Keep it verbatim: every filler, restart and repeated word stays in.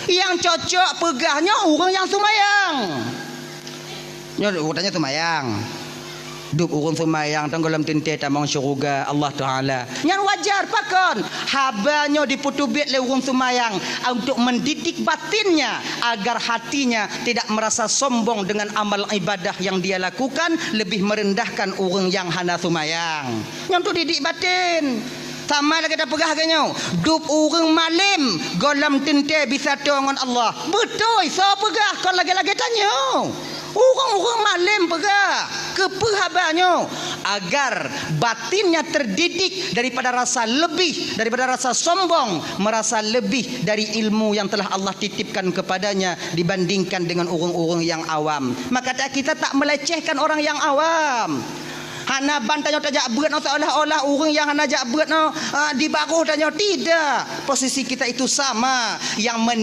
Nyang cocok peugah nyoe ureuëng nyang seumayang. Nyoe ureuëng tanyoe seumayang. Dub ureuëng seumayang tong gohlom teuntée tamong syeuruga Allah Taala. Nyan wajar pakon? Haba nyoe dipeuteubiet lé ureuëng seumayang untuk mendidik batinnya agar hatinya tidak merasa sombong dengan amal ibadah yang dia lakukan, lebih merendahkan ureuëng nyang hana seumayang. Nyan tu didik batin. Sama lagée tapeugah lagée nyoe, dub ureuëng malem gohlom teuntée bisa toe ngon Allah. Beutôi, soe peugah kon lagée-lagée tanyoe? Ureuëng-ureuëng malem peugah. Keupeue haba nyoe? Agar batinnya terdidik daripada rasa lebih, daripada rasa sombong, merasa lebih dari ilmu yang telah Allah titipkan kepadanya dibandingkan dengan ureuëng-ureuëng yang awam. Maka ta-, kita tak melecehkan orang yang awam. Hana ban tanyoe tajak beuet nyoe seolah-olah ureuëng nyang hana jak beuet nyoe, ah, di baroh tanyoe. Tidak. Posisi kita itu sama. Yang men-